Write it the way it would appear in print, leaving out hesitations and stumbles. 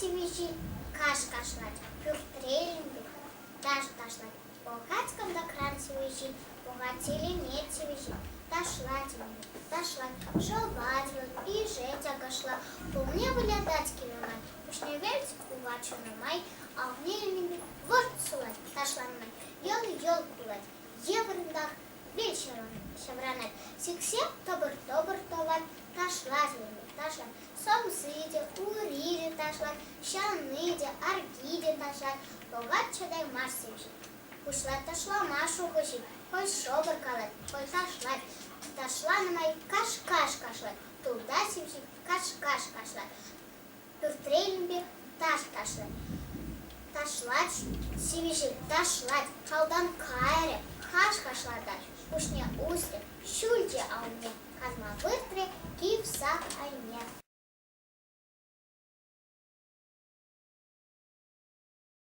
сивӗ ҫил каш кашлать, пӳртре илемпе таш ташлать. Пӑхать кӑнтӑкран сивӗ ҫил, пӑхать илемет сивӗ ҫил. Ташлать илемпе, ташлать, шӑвать вӑл, ишет акӑшла. Пулне вылятать киле май, пуҫне вӗлт кувать шунӑ май, алне илнипе вӑрт сулать, ташланӑ май йӑл-йӑл кулать. Йывӑрӑнтах вил ҫаврӑнать, сиксе тӑпӑр-тӑпӑр тӑвать, ташлать илемпе, ташлать. Сӑмси те, ури те ташлать, ҫанни те, арки те ташлать, пӑхать чӑтаймасть сивҫи. Пуҫлать ташлама шухӑ ҫил, хӑй шӑпӑр калать, хӑй ташлать. Ташланӑ май каш-каш кашлать, тулта сивҫи каш-каш кашлать. Пӳртре илемпе таш ташлать. Ташлать сивӗ ташлать, шалтан кайрӗ, хаш хашлатать, пуҫне усрӗ, ҫӳлчӗ алне, канма выртрӗ кив сак айне.